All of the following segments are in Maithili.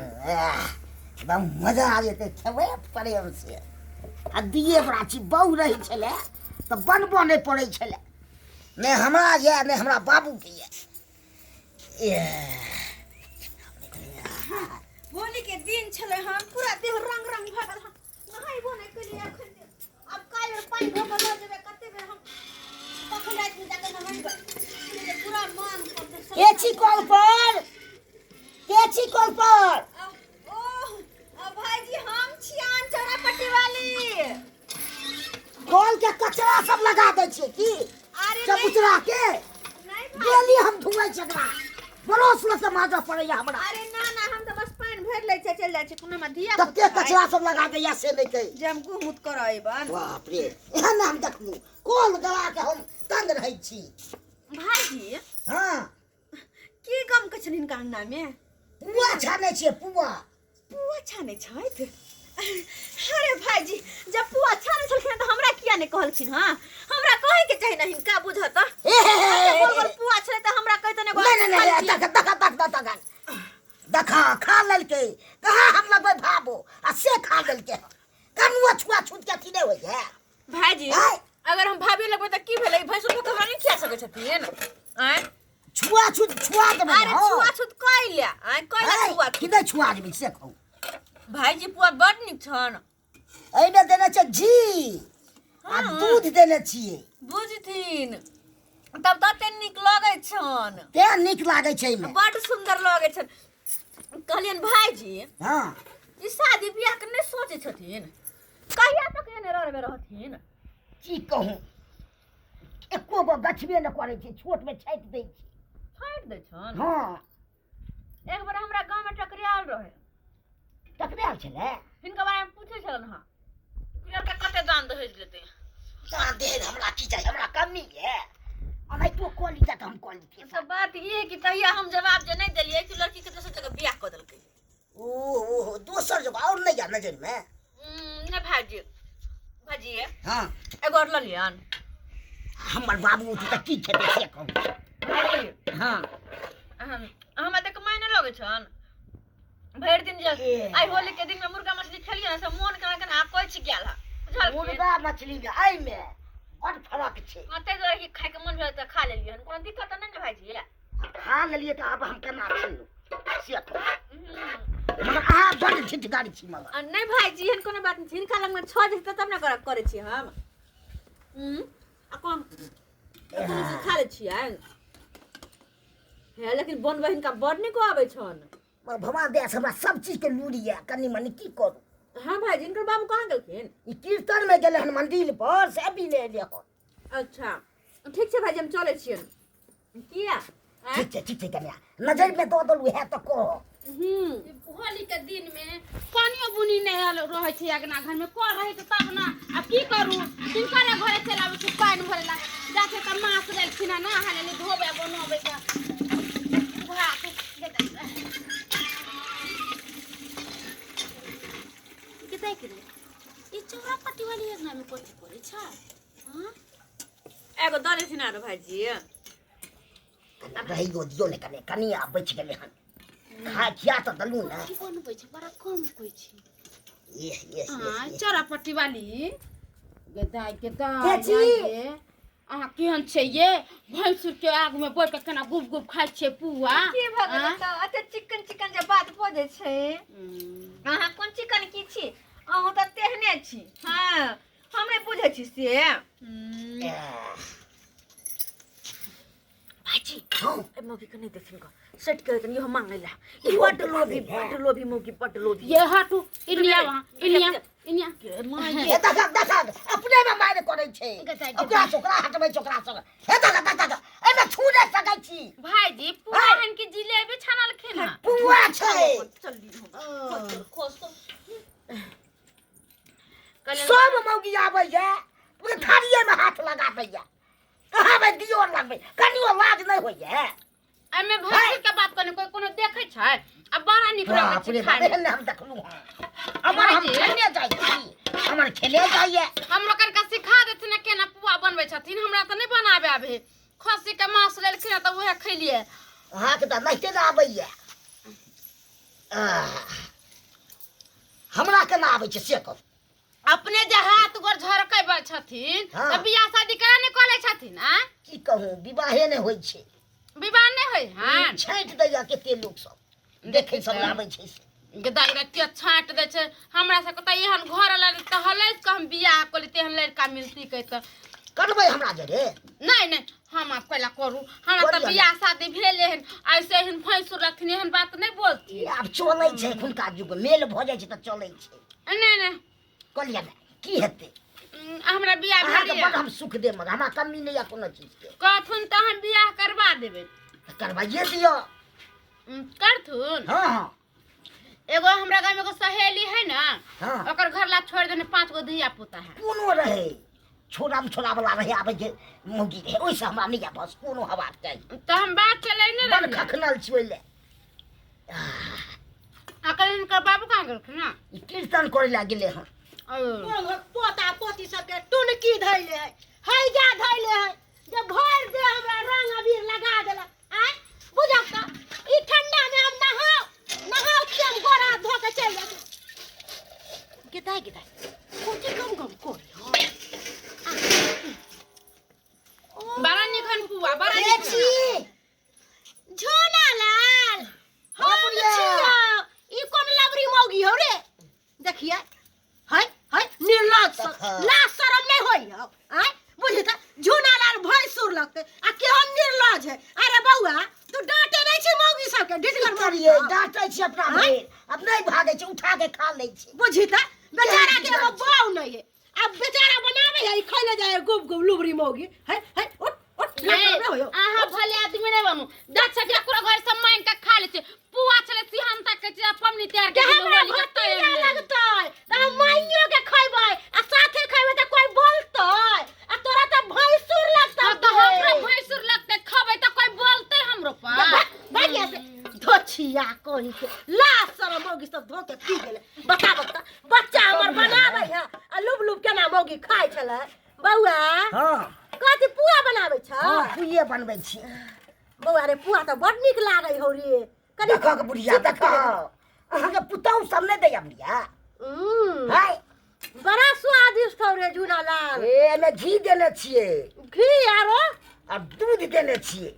एकदम मजा आ जेतै खेबै प्रेम से आ दिए बड़ा छी बहु रहै छलै तऽ बनबऽ नहि पड़ै छलै नहि हमरा यऽ नहि हमरा बाबूके यऽ होली के दिन छलै हन पूरा देह रंग रंग भऽ गेल हन नहाइबो नहि केलियै एखन आब काल्हि पानि धो कऽ लऽ जेबै कते बेर हम तखन रातिमे जाकऽ नहेबै पूरा मांग पर के छी कॉल पर के छी कॉल पर ओ भाईजी हम छी आन चौरा पट्टी वाली कॉल के कचरा सब लगा दै छियै की अरे चबूतरा के नहीं भाई डेली हम धुआं छै एकरा बरस लऽ के माजऽ पड़ैया हमरा अरे ना ना हम तऽ बस पानि भरि लै छियै चलि जाइ छियै कोनो हमरा धिया कते कचरा सब लगा दैया से नहि कहि जे हम गुह मुत करऽ अयबन बाप रे एहन हम देखलू कॉल गला के हम तंग रहै छी भाईजी हँ की गम के छनि हिनका अंगना में पुआ छानै छियै पुआ पुआ छानै छथि अरे भाईजी जब पुआ छानै छलखिन तऽ हमरा किया नहि कहलखिन हँ हमरा कहै के चाही ने हिनका बुझत हे हे हे हे, गोल गोल पुआ छलै तऽ हमरा कहिते ने नहि नहि नहि देख देख देख देख देख देखा खा लेलकै कहाँ हम लगबै भाबो आ से खा लेलकै कनुआ छुआ छूत के अथी नहि होइ है भाईजी आँय? अगर हम भाभी लगबै तऽ की भेलै भैंसुर के हमरा नहि खिया सकै छथिन आँय छुआ छूत छुआ देबै अरे छुआ छूत कैले आँय कैले छुआ कि नहि छुआ देबै से कहू भाईजी पुआ बड नीक छन एहिमे देने छै घी आ दूध देने छियै बुझथिन तब तते नीक लगै छन तें नीक लागै छै एहिमे बड सुन्दर लगै छन कहलियनि भाईजी हँ ई शादी बियाह के नहि सोचै छथिन कहिया तक एने रहबे रहथिन की कहू एको गो गछबे नहि करै छै छोटमे छाटि दै छै छाटि दै छन हँ एक बेर हमरा गाँवमे टकरायल रहै टकरायल छलै हिनका बारेमे पूछै छलन हँ कि लड़का कते दान दहेज लेतै दान दहेज हमरा की चाही हमरा कमी है अनाहितो कऽ ली तऽ हम कऽ ली तऽ बात ई है कि तहिया हम जवाब जे नहि देलियै कि लड़की के दोसर जगह बियाह कऽ देलकै ओ ओ दोसर जगह आओर नहि या नजरिमे नहि भाइजी भाइजी हँ एगो आओर लऽ लियन हमर बाबू तऽ की खेतै से कहू भाइजी हँ हमरा तऽ कमाइ नहि लगै छन भरि दिन जे ए। आइ होली के दिन में मुर्गा मछली खेलियै ने से मोन केना केना कचि गेल हँ बुझलखिन मुर्गा मछली में एहिमे बड़ फरक छै हँ ताहि दुआरे कि खायके मन भेल तऽ खा लेलियै हन कोनो दिक्कत तऽ नहि ने भाइजी खा लेलियै तऽ आब हम केना खेलू से कहू मगर अहाँ बड़ झिझगारी छी मगर आ नहि भाइजी एहन कोनो बात नहि छै हिनका लगमे छऽ जेतै तब ने करब करै छी हम आ कोन कोनो चीज खा लै छियै हे लेकिन बनबै हिनका बड़ नीक आबै छनि मगर भगवान दया से हमरा सब चीज के लूरि यऽ कनि मनि की करू हँ भाइजी हिनकर बाबू कहाँ गेलखिन ई कीर्तन में गेलै हन मंदिर पर से अभी नहि एलै हन अच्छा ठीक छै भाइजी हम चलै छियनि किया आँय? ठीक छै कन्या नजर में दऽ देलू है तऽ कह हूँ होली के दिन में पानियो बुनी नहि आयल रहै छै अगना घर में कल रहै तऽ तब ने आब की करू किनकरे घरे चलि आबै छै पानि भरै ला जाके तऽ माछ लेलखिन हँ नहा लेली धोबै बनबै तऽ भात के देख रे ई चौरा पट्टी वाली अगना में कथी करै छै हाँ एगो दऽ देथिन आरो भाइजी कने रहियो दियौ ने कने कनि आब बचि गेलै हन खा खिया तऽ देलहुँ ने कथी बनबै छै बड़ा कम कहै छै ये ये हाँ ये चौरा पट्टी वाली गे दाइ गे दाइ चाची। ये अहाँ केहन छै ये भैंसुर के आग में बैठ के केना गुप गुप खाइ छियै पुआ की भऽ गेलै आँय? तऽ एते चिकन चिकन जे बात बजै छै हम्म। अहाँ कोन चिकन की छी अहूँ तऽ तेहने छी हँ हम नहि बुझै छी से भाईजी हँ ए मौगी के नहि देखथिन गो सेट के तनी हम मांगै ला ई बड लोभी बड लोभी मौगी बड लोभी ये हटू इनिया वहाँ इनिया इनिया के माय हे देख देख अपने में मारि करै छै ओकरा से ओकरा हटबै छै ओकरा से हे देख देख देख एहिमे छू नहि सकै छी भाईजी पूरा हन के जिलेबी छानलखिन हँ पुआ छै चल हम खोस सब मौगी आबैया पूरे थारिये में हाथ लगा दैया कहाँ भाई दियो लगबै कनियो लाज नहि होइया एहिमे भैंसुर के बात करने कोई कोनो देखै छै आ बड़ा नीक लगै बाप छै रे बाप खाय एहन हम देखलहुँ हँ अमर हम भाईजी। खेने जाइ छी हमर खेले जाइए। हमरो कनका सिखा देथिन केना पुआ बनबै छथिन, हमरा तऽ नहि बनाबे आबे। खस्सी के मांस लेलखिन तऽ उएह खैलियै। अहाँके तऽ नहिते ने आबैए। हमरा केना आबै छै से कहू। अपने जे हाथ गोर झरकै छथिन हाँ। तऽ बियाह शादी केना नहि कऽ लै छथिन? आ की कहू, विवाहे नहि होइ छै। विवाह नहि होइ हन? छाँटि दैया कते लोक सब, देखै सब आबै छै से। गदाई रे के छाँटि दै छै। हमरा सबके तऽ एहन घर लग तऽ हलैस कऽ हम बियाह कऽ ली, तेहन लड़का मिलती कै तऽ करबै हमरा जरे? नहि नहि, हम आब कैला करू? हमरा तऽ करियौ ने। बियाह शादी भेले हन, ऐसे एहन भैंसुर रहथिन, एहन बात नहि बोलती। ई आब चलै छै एखुनका युग, मेल भऽ जाइ छै तऽ चलै छै। नहि नहि, कहलियै ने की हेतै? हमरा बियाह अहाँके भेल बड हम सुख देब, मगर हमरा कमी नहि यऽ कोनो चीजके। कहथुन तऽ हम बियाह करवा देबै। तऽ करवाइए दिअ। करथुन? हँ हँ। एगो हमरा गाँव में एगो सहेली है ना, हाँ। ओकर घर ला छोड़ देने 5 गो धिया पुता है। कोनो रहे छोड़ाम छोड़ा वाला रहे, आबै जे मौगी रहे, ओहिसँ हमरा नहि यऽ, बस कोनो हवा चाही। तऽ हम बात चले ने बड़ रहियै। खखनल छी ओहि लए। अकल हिनकर बाबू कहाँ गेलखिन ना? ई कीर्तन करै लए गेलै हन। ओ पोता पोती सबके टुनकी धैले है, हैजा धैले है, जे भरि दे हमरा रंग अबीर लगा देलक। आँय बुझब तऽ ई ठंडा में हम नहाओ नहाओ छी, हम गोर हाथ धो के चलि जाइ छी। गिदाय गिदाय कोची कम कम करे। बड़ा निकन पुआ, बड़ा निकन। छी झोना लाल हाँ, हम बुढ़िया। छियौ। ई कोन लबरी मौगी हौ रे? देखिए है है निर्लज सब देखा। लाज शरम नहीं होई हौ। आँय बुझी तऽ झोना लाल भैंसुर लगतै आ केहन निर्लज है। अरे बौआ, तू डांटे नहीं छी मौगी सबके? ढिठगर मौगी करिए सब। डांटै छी अपना आँय? भरि, अब नहि भागै छी, उठा के खा लै छी। बुझी तऽ बेचारा के एगो छी? बाउ नहीं है, अब बेचारा बनावे है, ई खैले जाए है गुब गुब लुबरी मौगी है है। उठ उठ, नहीं, लाज शरम नहीं होई हौ। अहाँ भले आदमी नहीं बनू, दस छठिया पूरा घर सब मांग के खा ले छी। पुआ छले सिहनता के छी, पमनी तैयार जे के हमरा होली के भतीजा तैयार लगतै तऽ हम माइयो के खैबै आ साथे खैबै तऽ कोई बोलतै? आ तोरा तऽ भैंसुर लगतै। हाँ, तऽ हमरा भैंसुर लगतै, खबै तऽ कोई बोलतै हमरो पर? भागिया से धोछिया कहीं के लाज शरम मौगी सब धो के पी गेलै। बता बता, बच्चा हमर बनाबै है आ लुब लुब केना मौगी खाइ छलै। बौआ, हँ। कथी पुआ बनाबै छ? हँ, पुए बनबै छी। बौआ रे, पुआ तऽ बड नीक लागै हौ रे। कनि देखऽ के बुढ़िया, देखऽ, अहाँके पुतहु सब नहि दैया बुढ़िया? हाय, बड़ा स्वादिष्ट हौ रे झूना लाल। ए एहिमे घी देने छियै। घी आरो? आ दूध देने छियै।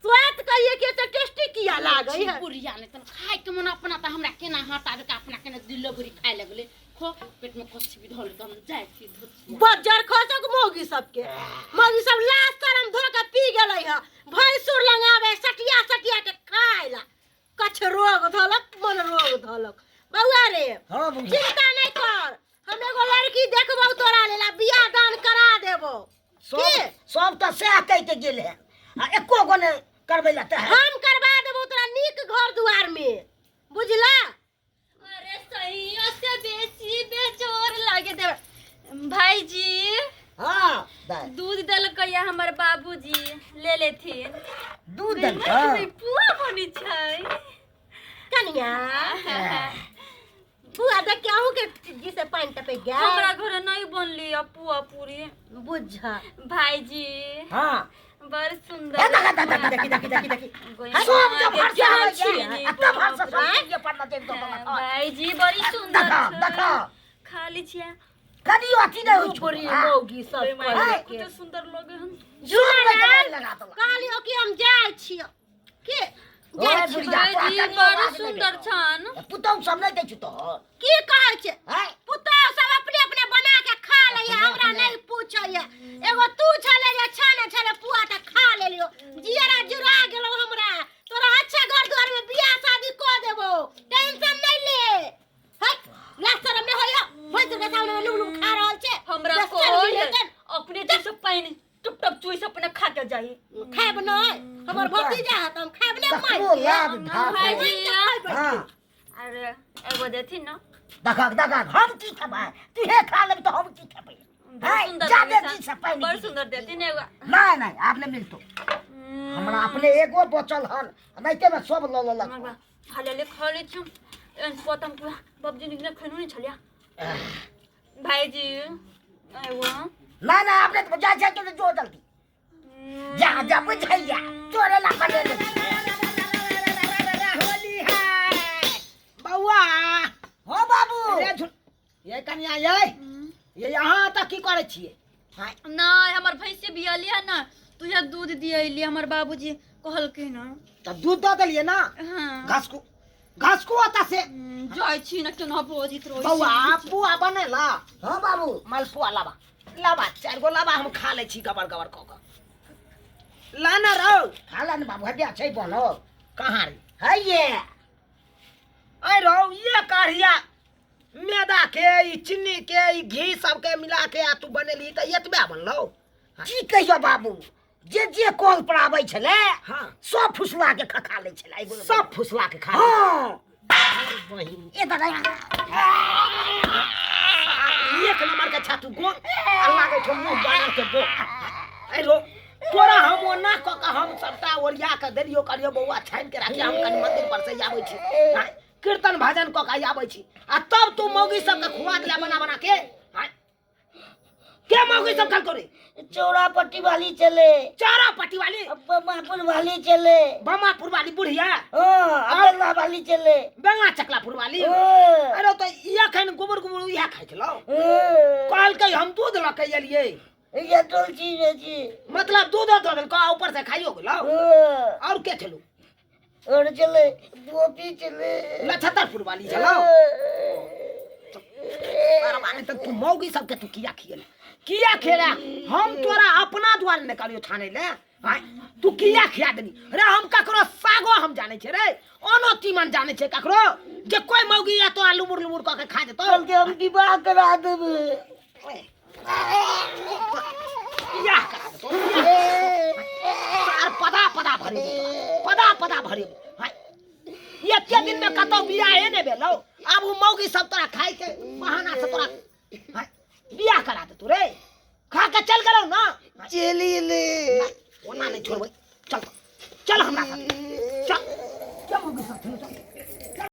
स्वाद कहिए कि एते टेस्टी किया लागै है? बुढ़िया नहि तन खाय के मन अपना तऽ हमरा केना हटाबे के, अपना केना दिलो बुढ़ी खाय लगले। खो, पेट में कच्ची भी धल हम जाइ छी धोतिया। बज्जर खसक मौगी सबके, मौगी सब लाज शरम धो के पी गेलै है। भैंसुर लंगावे सटिया सटिया के खाय ला। कछ रोग धलक मन रोग धलक। बौआ रे, हाँ बुढ़िया, चिंता नहीं कर, हम एगो लड़की देखबौ तोरा लेला, बियाह दान करा देबौ। सब के? सब तऽ सएह कहि के गेल है आ एको गो नहि करबै लए तैयार। हम करवा देबौ तोरा नीक घर दुआर में, बुझला? अरे सहियो से बेसी बेजोर लागे दे भाईजी। हाँ दाइ। दूध देलकै हमर बाबूजी, ले लेथिन। दूध देलकै? पुआ बनी छै। कनिया, पुआ देख के अहूँ के जी से पानि टपक गया। हमरा घर नहीं बनली अब पुआ पूरी। बुझा भाईजी। हाँ। बड़ सुंदर। ए, देखा, देखा, देखी, देखी, देखी, देखी। सब जब भरसा केहन होइ छी? छै, आ तब भरसा सब चीज पर न देख दो। भाईजी बड़ी सुंदर देखा, छै। देखा। खाली छियै। कनियो अथी नहि होइ छौ। बुढ़ी हाँ। मौगी सब ओय माय, करे के। कते सुंदर लगे हन। सब लग लगा देलक। कहलियो कि हम जाइ छियो के ओए जाइ छियो। बुढ़िया, तोरा भाईजी कनियो बड़ी लाज नहि सुंदर भेटौ। छन। पुतहु सब नहि दै छौ तोहर? की कहै छै? हैं? पुतहु सब अपने अपने बना के खा लैया, अपने हमरा अपने। नहीं पूछैया। एगो तू छले जे छाने छले पुआ तऽ खा लेलियो, जियरा जुड़ा गेलो हमरा। तोरा अच्छा घर द्वार में बियाह शादी कऽ देबो, टेंशन नहीं ले। है लाज शरम नहीं होइया? भैंसुर के सामने में लुक लुक खा रहल छै। हमरा बेसर कोई भी हेतै। अपने जैसे पानि टुप टप चुइस अपने खा के जाई। खायब नहीं, हमर भतीजा है तऽ हम खायब नहीं। ककरो मारि के। लाज धाक भाईजी। हाँ। अरे एगो देथिन ना। देखक देखक, हम की खेबै? तूहे खा लेबी तऽ हम की खेबै? बड़ हैं? सुंदर जादे लगे जी छन। से पानि बड़ गिरी। सुंदर देथिन एगो। नहि नहि, आब नहि मिलतो। हमरा अपने एगो बचल हन, नहिते मे सब लऽ लेलक। हाले खा लै छी। एहन पतम पूरा बाबूजी निकले खैनो नहीं छलिया। भाईजी एगो ना ना अपने तो जा जा के जो जल्दी जा जा बुझैया तोरे ला बनेले होली है बौआ। हो बाबू। रे ये कनिया ये ये यहाँ तक की करै छियै? नहीं हमर भैंसी बियली है ना तुझे दूध दियली हमर बाबूजी कहलखिन हँ। तऽ दूध दऽ देलियै ना? हाँ। घास को घास को ओतऽ से जाइ छी ना केना बजैत रहै छी। बौआ पुआ बनेला? हाँ बाबू। मालपुआ लाबा लाबा 4 गो लाबा हम खा लै छी गबर गबर कऽ कऽ। ला ना रौ। खा ला ने बाबू हटिया छै बनल। कहाँ रे? है ये। अरे रौ ये काढ़िया मैदा के ई चीनी के ई घी सबके मिला के आ तू बनेली तऽ एतबे बनलौ? की कहियो बाबू जे जे कल पर आबै छलै हाँ। सब फुसला के खा लै छलै। सब फुसला के खा लै। हाँ। बहिन। ए दादा। एक नंबर के छातू गो आ लागै छौ मुँह बानर के गो। अरे रो तोरा हम ओना कऽ के हम सबटा ओरिया के देलियो करियो बौआ छानि के राखी हम कनि मंदिर पर से आबै छी कीर्तन भजन कऽ के आबै छी आ तब तू मौगी सबके खुआ दिला बना बना के। के मौगी सब खल करे? चौरा पट्टी वाली चले। चौरा पट्टी वाली? बमापुर वाली चले। बमापुर वाली बुढ़िया? हाँ, बेंगला वाली चले। बेंगला चकलापुर वाली? अरे तो अखन गोबर गोबर इएह खाइ छलौ? कहलकै हम दूध लऽ के एलियै। ये तुलसी बेची। मतलब दूध दऽ देलकौ ऊपर से खाइयो गेलौ? और के छलौ? और चले गोपी चले। नछत्तरपुर वाली छलौ? अरे तू मौगी सबके तू किया खिएला? किया खेला? हम तोरा अपना द्वार ने कहलियो छानै ले तू किया खिया देनी रे? हम ककरो सागो हम जानै छै रे ओनो तीमन जानै छै ककरो जे कोई मौगी या तो आलू मुर लुमुर कऽ के खा जेतौ। कहलकै हम विवाह करा देबै। बियाह करा देतौ। पदा पदा भरे पदा पदा भरे। एते दिन में कतौ बियाहे नहि भेलौ आब ओ मौगी सब तोरा खाइ के बहाना से तोरा बियाह करा देतौ रे। खा के चल गेलौ ना? चलि एलै। ओना नहि छोड़बै। चल चल हमरा साथे चल। के मौगी सब चल।